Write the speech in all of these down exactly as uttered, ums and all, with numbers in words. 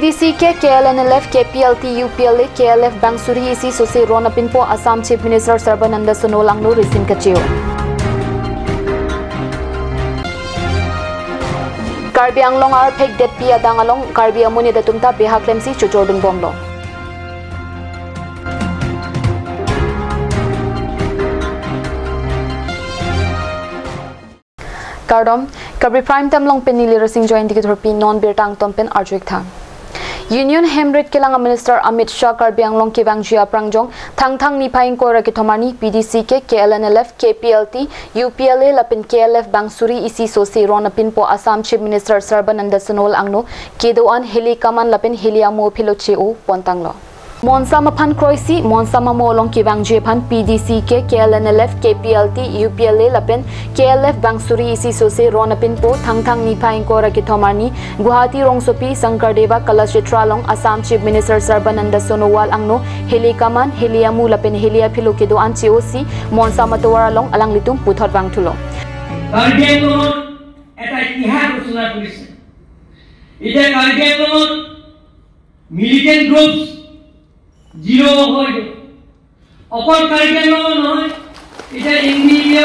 T C K, K L N L F, K P L T, U P L A, K L F bang suri isi sose ron apinpo Assam Chief Minister Sarbananda Sonowal angno risim kacheo. Karbi Anglong arphek detpi adang along Karbi amonit atum ta beha klemsi chochordun bomlo. Kardom, Kabri Prime Time along pen neli Rasing Joy Indiki thurpi non birta angton pen arju-ik tha. Union Hemrit kelang a Minister Amit Shah Karbi Anglong kevangji aphrang jong Thangthang niphai ingkoi ra kethom arni P D C K, K L N L F, K P L T, U P L A lapen K L F bang suri isi sose ron apinpo Assam Chief Minister Sarbananda Sonowal angno kedo-an heli kaman lapen heli amo philo che-o pontanglo. Monsam aphan kroisi, Monsam amo along kevangji aphan P D C K, K L N L F, K P L T, U P L A lapen K L F bang suri isi sose ron apinpo Thangthang niphai ingkoi ra kethom arni Guwahati rongsopi Sankardev Kalakshetra along Assam Chief Minister Sarbananda Sonowal angno heli kaman, heli amo lapen heli aphilo kedo-an che-osi Monsam atovar along alanglitum puthot vangthulo. Karbi আংলঙত এটা ইতিহাস ৰচনা কৰিছে। এতিয়া কাৰ্বি আংলঙত militant groups zero' হৈ গ'ল। অকল কাৰ্বি আংলঙত নহয়, এতিয়া এন ডি বি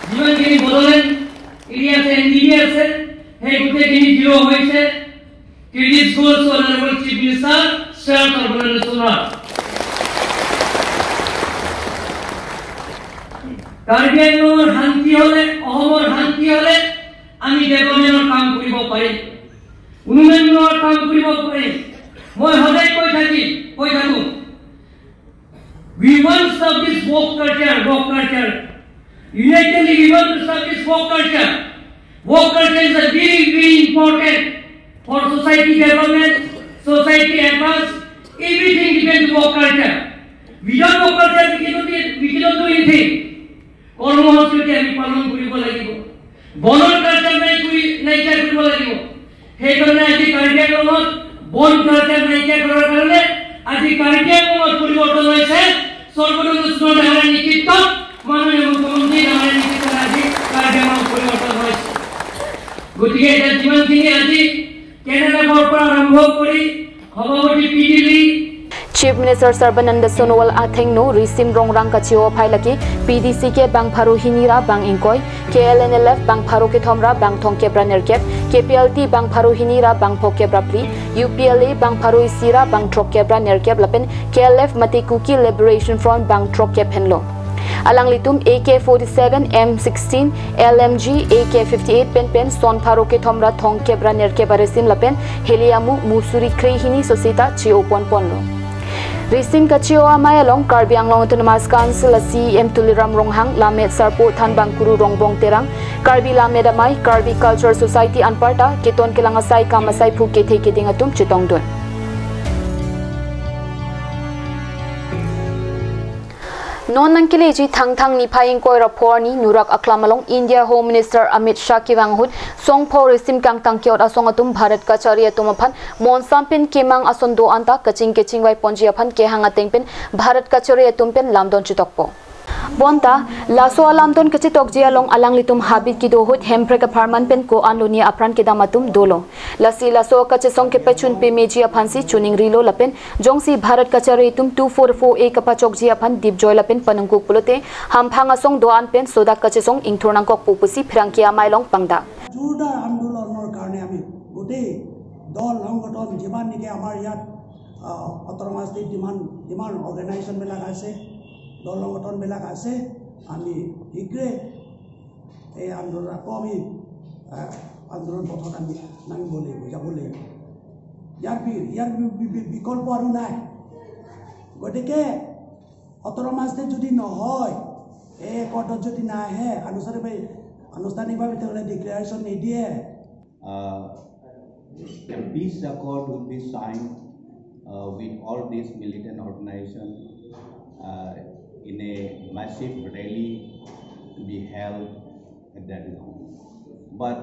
যিমানখিনি বড়োলেণ্ড এৰিয়া আছে, এন ডি বি আছে, সেই গোটেইখিনি জিৰ' হৈছে। Credit goes to Honorable Chief Minister, Sir Sarbananda Sonowal. Karbi আংলঙৰ শান্তি হ'লে, অসমৰ শান্তি হ'লে আমি ডেভেলপমেণ্টৰ কাম কৰিব পাৰিম, উন্নয়নৰ কাম কৰিব পাৰিম। মই সদায় কৈ থাকিম, কৈ থাকোঁ, we want to stop this work culture, work culture. Unitedly, we want to stop this work culture. Work culture is a very, very important for society development, society advance, everything depends on work culture. Without work culture, we cannot, we cannot do anything. কৰ্মসংস্কৃতি আমি পালন কৰিব লাগিব, বনৰ কালচাৰ নাই কৰি নাইকিয়া কৰিব লাগিব। সেইকাৰণে আজি কাৰ্বি আংলঙত বন কালচাৰ নাইকিয়া কৰাৰ কাৰণে আজি কাৰ্বি আংলঙত পৰিৱৰ্তন হৈছে। সৰ্বানন্দ সোণোৱাল ডাঙৰীয়াৰ নেতৃত্বত, মাননীয় মুখ্যমন্ত্ৰী ডাঙৰীয়াৰ নেতৃত্বত আজি কাৰ্বি আংলঙত পৰিৱৰ্তন হৈছে। গতিকে এতিয়া যিমানখিনি আজি কেনেডাৰ পৰা আৰম্ভ কৰি সভাপতি P D Li, Chief Minister Sarbananda Sonowal athengno risim rongrang kacheo aphai lake P D C K bang pharo hini ra bang ingkoi, K L N L F bang pharo kethom ra bang thomkep ra nerkep, K P L T bang pharo hini ra bang phokep ra phli, U P L A bang pharo isi ra bang throkkep ra nerkep lapen K L F mate Kuki Liberation Front bang throkkep henlo. Alanglitum A K forty-seven, M sixteen, L M G, A K fifty-eight pen pen son pharo kethom ra thomkep ra nerkep arisim lapen heli amo musuri kre hini soseta cheo ponponlo. Risim kacheo amei along Karbi Anglong Autonomous Council a C E M Tuliram Ronghang, Lammet Sarpo Thanbang Kuru Rongbong Terang, Karbi Lammet Amei, Karbi Culture Society anparta keton kelang asai kam asai phu kethe keding atum chetongdun. Non nangkeleji Thangthang niphai ingkoi ra pho arni Nurak Aklam along India Home Minister Amit Shah kevang ahut song pho risim kangtang ke-ot asong atum Bharat kachari atum aphan monsam pen kemang ason do-an ta kaching kechingvai ponji aphan kehang ateng pen Bharat kachari atum pen lamdon chetokpo. Bonta, laso alamdon kachetokji along alanglitum habit kedo ahut Hemprek apharman pen ko-an loni apran kedam atum dolo. Lasi laso kachesong kepachun pemeji aphansi chuning rilo lapen jongsi Bharat kachari atum two four four A kapachokji aphan dipjoi lapen panungkuk pulote hamphang asong do-an pen sodak kachesong ingthur nangkokpo pusi pherangke amei along pangdak. জোৰদাৰ আন্দোলনৰ কাৰণে আমি গোটেই দল সংগঠন যিমান নেকি আমাৰ ইয়াত, আহ, অট'নমাছ ষ্টেট যিমান, যিমান অৰ্গেনাইজেশ্যনবিলাক আছে, দল সংগঠনবিলাক আছে, আমি শীঘ্ৰে এই আন্দোলন আকৌ আমি, আহ, আন্দোলন পথত আমি নামিব লাগিব, যাব লাগিব। ইয়াৰ বি-, ইয়াৰ বি-, বি-, বি-, বিকল্প আৰু নাই। গতিকে অট'নমাছ ষ্টেট যদি নহয়, এই একৰ্ডত যদি নাহে, আনুষ্ঠানিকভাৱে, আনুষ্ঠানিকভাৱে তেওঁলোকে ডিক্লেৰেশ্যন নিদিয়ে, Uh, a peace accord would be signed, uh, with all these militant organizations, uh, in a massive rally to be held at that ground. But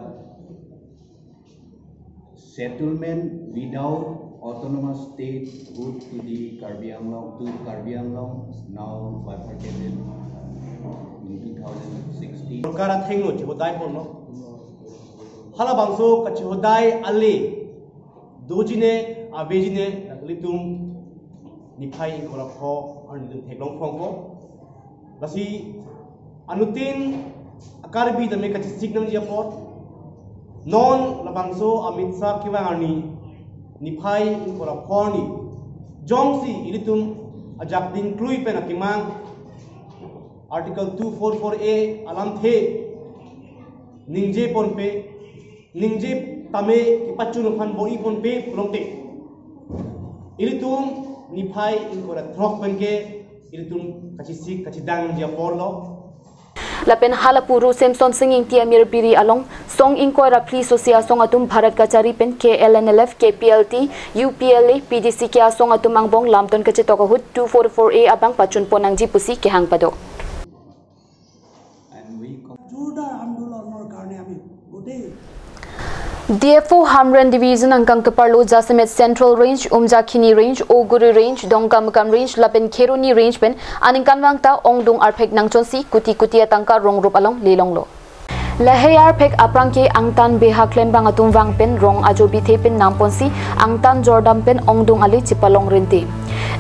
settlement without autonomous statehood to the Karbi Anglong, to Karbi Anglong, now bifurcated in two thousand sixteen. Sorkar athengno chihodai ponlo. Halabangso kachihodai ale. Dojine, avejine, dak ilitum niphai ingkoi ra pho arni ilitum theklong phrongpo. Lasi anuttin a-Karbi tame kachesik nangji apot, non labangso Amit Shah kevang arni niphai ingkoi ra pho arni jongsi ilitum ajak dingklui pen akemang Article two four four A alamthe ningje ponpe, ningje tame kepachun aphan bor-i ponpe pulote, ilitum niphai ingkoi ra throk penke ilitum kachesik kachedang nangji apotlo. Lapen halapu Ru Semson Sing Ingti amir biri along song ingkoi ra phli sosi asong atum Bharat Kachari pen K L N L F, K P L T, U P L A, P D C K asong atum angbong lamton kachetok ahut two four four A abang pachun pon nangji pusi kehang pado. জোৰদাৰ আন্দোলনৰ কাৰণে আমি গোটেই D F O Hamren Division angkang keparlo jasemet Central Range, Umjakhini Range, Oguri Range, Dongkamukam Range lapen Kheroni Range pen aningkanvang ta ongdung arphek nangchonsi kuti kuti atangka rongrup along lelonglo. Lahei arphek aphrang ke angtan beha klembang atum vang pen rong ajo bithe pen namponsi angtan jordam pen ongdung ale chepalong rente.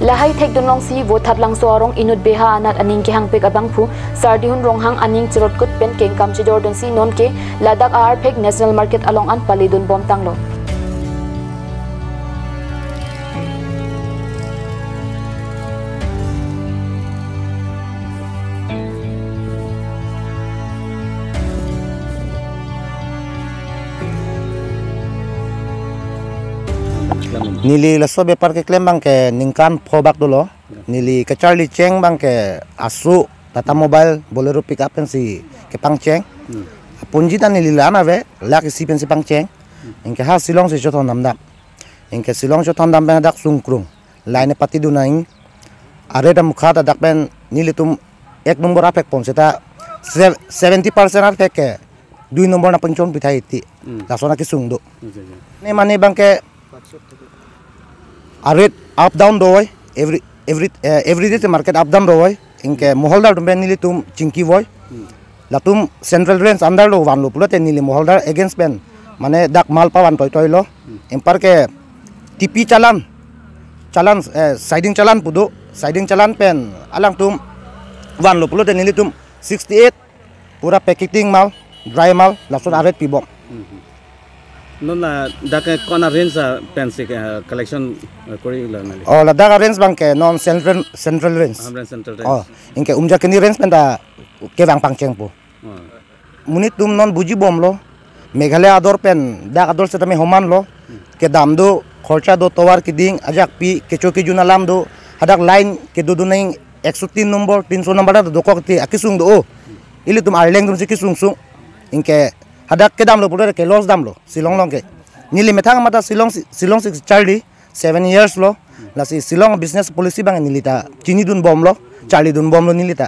Lahai thekdunlongsi Vothatlangso arong inut beha anat aning kehangpik abangphu Sardihun Ronghang aning chirotkut pen kengkam chidordunsi nonke ladak a-arphek National Market along an paledun bomtanglo. Neli laso bepar keklem abang ke ningkan pho bak dolo. Neli kacharli cheng abang ke asu Tata Mobile Bolero pickup pensi kepangcheng. Hmm. Apunji ta neli la-an ave, lakh isi pensi pangcheng. Hmm. Anke ha Shillong si chothon damdak. Anke Shillong chothon dam pen dak sungkrung. Line pati dun nang. A-rate amukha ta dak pen nelitum ek number arphek pon seta sev-, seventy percent arphek ke dui number nangpangchon pithai ti. Hmm. Lason akesung do. Acha, acha. Ne mane abang ke a-rate up down do oi. Every, every, eh, every day te market up down do oi. Anke moholdar atum pen nelitum chingki voi. Hmm. Latum Central Range under lo vanlo pulote neli moholdar against pen mane dak mal pavan toitoi lo. Hmm. Anparke T P challan, challan, eh, siding challan pu do, siding challan pen alangtum vanlo pulote nelitum sixty-eight pura packeting mal, dry mal, lason a-rate pibom. Hmm. Non ladak ke ko-an a-range pensi ke, eh, collection, eh, kori la nangli? Oh, ladak a-range abang ke non Central, Central Range. Hamren Central Range. Oh, anke Umjakhini Range pen ta kevang pangchengpo. Oh. Monit atum non bujibomlo. Meghalaya ador pen dak ador setame homan lo. Hmm. Kedam do, khorcha do, tovar keding, ajakpi, kecho kejun alam do. Hadak line kedodun nang ekso tin number, tinso number ta dokok ti akesung do. Oh. Ilitum Arleng atumsi kesung sung. Anke hadak kedamlo pulote ke loss damlo, Shillong along ke. Neli methang mata Shillong si, Shillong si charli seven years lo. Lasi Shillong business policy abang neli ta chinidun bomlo, charlidun bomlo neli ta.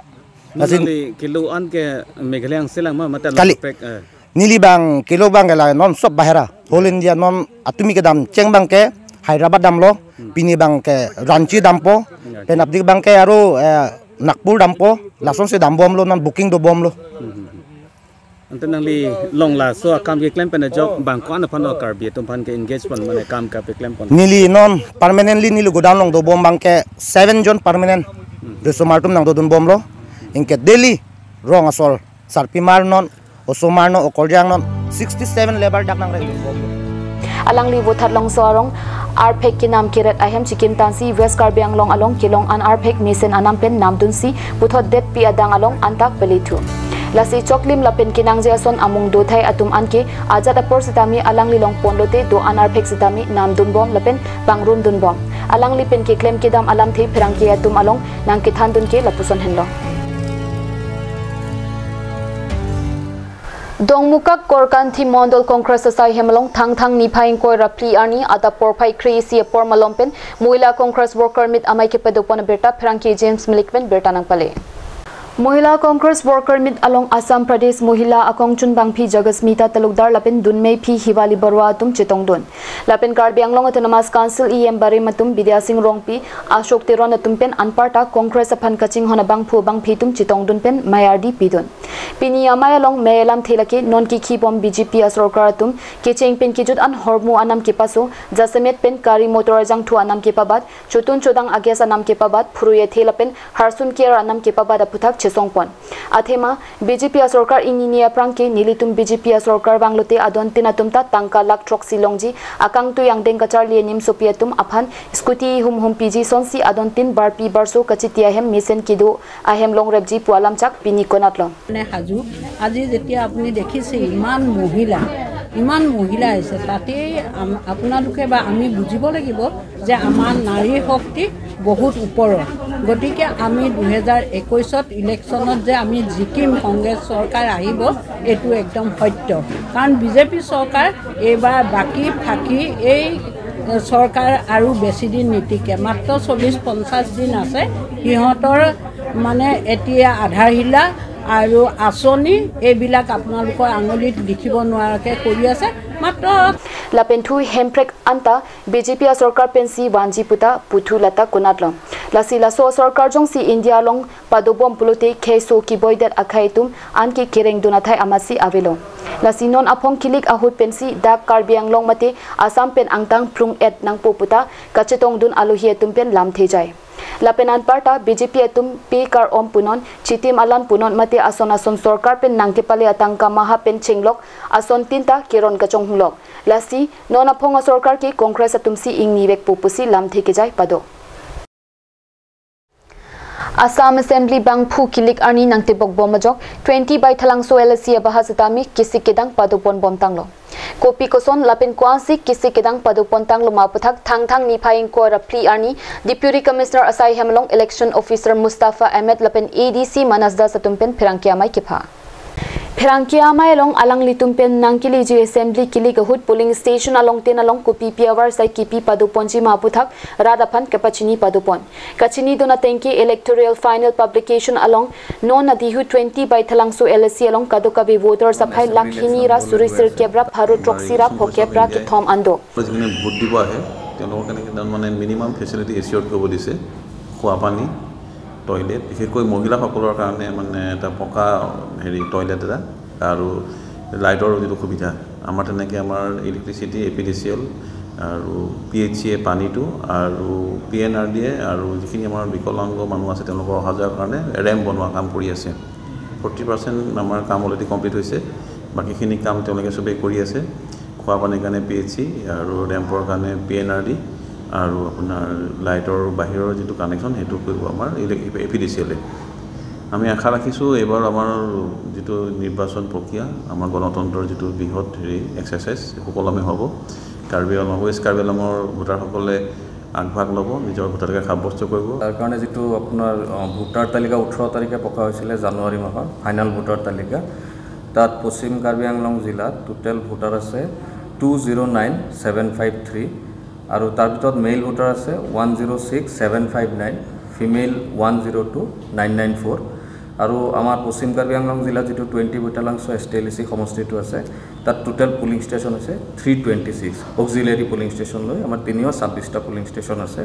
Lasi nangli kilo an ke Meghalaya angselang ma mata kali. Lapek, eh. Neli abang kilo abang ke la non sob bahera. Whole India non atumi kedam cheng abang ke Hyderabad damlo, hmm, pini abang ke Ranchi dampo, hmm, pen apdi abang ke aro, eh, Nagpur dampo, lasonsi dambomlo non booking dobomlo. Hmm, hmm, hmm. Ante nangli along laso akam keklem pen ajok bang ko-an aphan lo Karbi atum aphan ke engage pon mane kam kapeklem pon? Neli non permanently neli godown along dobom abang ke seven jon permanent. Hmm. Risomar atum nangdodun bomlo. Anke daily rong asor, sarpimar non, osomar non, okorjang non, sixty-seven labour dak nangrengdun bomlo. Alangli Vothatlangso arong arphek kenam keret ahem chikimtansi West Karbi Anglong along kelong an arphek mesen anam pen namdunsi puthot detpi adang along antak pele thu. Lasi choklim lapen kenangji ason amung dothai atum anke ajat apor sitame alangli along ponlote do-an arphek sitame namdunbom lapen pangrumdunbom. Alangli pen keklem kedam alamthe pherangke atum along nangkethandun ke lapuson henlo. Dongmukak Korkanthi Mondol Congress asai hem along Thangthang niphai ingkoi ra phli arni adap porphai kre-isi apor malom pen Mohila Congress Worker Meet amei kepadopon abirta pherangke James Milik pen birta nangpale. Mohila Congress Worker Meet along Assam Pradesh Mohila akongchun bangphi Jagasmita Talukdar lapen dunmeiphi Hivali Barua atum chetongdun. Lapen Karbi Anglong Autonomous Council E M barem atum Bidya Sing Rongpi, Ashok Teron atum pen anparta Congress aphan kachinghon abangphu bangphi atum chetongdun pen mei ardi pidun. Pini amei along mei alamthe lake non kekhibom B J P asorkar atum kecheng pen kejut an hormu anam kepaso, jasemet pen gari motor ajangthu anam kepabat, chotun chodang agas anam kepabat, phurui athe lapen harsun ker anam kepabat aputhak chesongpon. Athema B J P asorkar ingnini aphrang ke nelitum B J P asorkar vanglote adontin atum ta tangka lakh throksi longji, akangtui angdeng kacharli animsopi atum aphan scooty humhum piji sonsi adontin barpi barso kachiti ahem mesen kedo ahem longrepji pu alam chak pini konatlo. মানে সাজু। আজি যেতিয়া আপুনি দেখিছে ইমান মহিলা, ইমান মহিলা আহিছে, তাতেই আম-, আপোনালোকে বা আমি বুজিব লাগিব যে আমাৰ নাৰী শক্তি বহুত ওপৰত। গতিকে আমি দুহেজাৰ একৈশত ইলেকশ্যনত যে আমি জিকিম, কংগ্ৰেছ চৰকাৰ আহিব, এইটো একদম সত্য। কাৰণ বিজেপি চৰকাৰ এইবাৰ বাকী ফাঁকি এই চৰকাৰ আৰু বেছি দিন নিটিকে, মাত্ৰ চল্লিছ পঞ্চাছ দিন আছে। সিহঁতৰ মানে এতিয়া আধাৰশিলা আৰু আঁচনি এইবিলাক আপোনালোকৰ আঙুলিত লিখিব নোৱাৰাকে কৰি আছে। মাত্ৰ Lapen thu Hemprek anta B J P asorkar pensi vanji puta puthu lata konatlo. Lasi laso asorkar jongsi India along padobom pulote kheiso kiboidet akhei atum anke kereng dun athai amatsi avelo. Lasi non aphong kilik ahut pensi dak Karbi Anglong mate Assam pen angtang phlung et nangpo puta kachetong dun alohi atum pen lamthe jai. Lapen anparta B J P atum pe kar-om punon, chitim alan punon mate ason ason sorkar pen nangkepale atangka maha pen chenglok asontin ta keron kachonghunglok. Lasi non aphong asorkar ke Congress atumsi ingnivekpo pusi lamthe kejai pado. Assam Assembly bangphu kilik arni nangtebokbom ajok twenty by Thalangso L A C abahas atame kisik kedang padoponbomtanglo. Kopi koson lapen ko-ansi kisik kedang padopontanglo ma aputhak Thangthang niphai ingkoi ra phli arni Deputy Commissioner asai hem along Election Officer Mustafa Ahmed lapen A D C Manas Das atum pen pherangke amei kepha. Pherangke amei along alanglitum pen nangkeleji Assembly kilik ahut polling station alongtin along kopipi avarsai kipi padoponji ma aputhak rat aphan kapachini padopon. Kachini dun ateng ke electoral final publication along non adihu twenty by Thalangso L A C along kadokave voters aphai lakh hini ra suri sirkep ra pharo throksi ra phokep ra kethom an do. যিখিনি ভোট দিব আহে, তেওঁলোকক কেনেকে তাৰমানে minimum facility assured কৰিব দিছে, খোৱা পানী, টয়লেট, বিশেষকৈ মহিলাসকলৰ কাৰণে মানে এটা পকা হেৰি টয়লেট এটা আৰু লাইটৰ যিটো সুবিধা, আমাৰ তেনেকে আমাৰ electricity, A P D C L আৰু পি এইচ চি এ পানীটো আৰু পি এন আৰ ডি এ আৰু যিখিনি আমাৰ বিকলাংগ মানুহ আছে, তেওঁলোকৰ অহা যোৱাৰ কাৰণে ৰেম্প বনোৱা কাম কৰি আছে। ফৰ্টি পাৰ্চেণ্ট আমাৰ কাম অলৰেডি কমপ্লিট হৈছে, বাকীখিনি কাম তেওঁলোকে চবেই কৰি আছে। খোৱা পানীৰ কাৰণে পি এইচ চি আৰু ৰেম্পৰ কাৰণে পি এন আৰ ডি আৰু আপোনাৰ লাইটৰ বাহিৰৰ যিটো কানেকশ্যন, সেইটো কৰিব আমাৰ ইলে-, এ পি ডি চি এলে। আমি আশা ৰাখিছোঁ এইবাৰ আমাৰ যিটো নিৰ্বাচন প্ৰক্ৰিয়া, আমাৰ গণতন্ত্ৰৰ যিটো বৃহৎ হেৰি এক্সাৰচাইজ, সুকলমে হ'ব। কাৰ্বি আংলং, ৱেষ্ট কাৰ্বি আংলঙৰ ভোটাৰসকলে আগভাগ ল'ব, নিজৰ ভোটাধিকাৰ সাব্যস্ত কৰিব। তাৰ কাৰণে যিটো আপোনাৰ, অ, ভোটাৰ তালিকা ওঠৰ তাৰিখে প্ৰকাশ হৈছিলে জানুৱাৰী মাহৰ ফাইনেল ভোটাৰ তালিকা, তাত পশ্চিম কাৰ্বি আংলং জিলাত টোটেল ভোটাৰ আছে two zero' nine seven five three আৰু তাৰ ভিতৰত মেইল ভোটাৰ আছে one zero' six seven five nine, female one zero' two nine nine four. আৰু আমাৰ পশ্চিম কাৰ্বি আংলং জিলাত যিটো টুৱেণ্টি ভোটালাংশ এছ টি এল ই চি সমষ্টিটো আছে, তাত টোটেল পুলিং ষ্টেচন আছে three twenty six. Auxiliary polling station লৈ আমাৰ তিনিশ ছাব্বিছটা পুলিং ষ্টেচন আছে।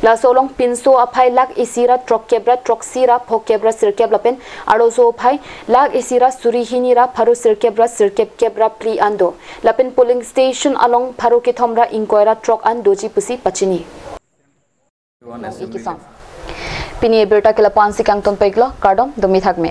Laso along pinso aphai lakh isi ra throkkep ra throksi ra phokep ra sirkep lapen arloso aphai lakh isi ra suri hini ra pharo sirkep ra sirkep kep ra phli an do. Lapen polling station along pharo kethom ra ingkoi ra throk an doji pusi pachini. Pini ebirta ke lapu-ansi kangton peglo, kardom, dumi thakme.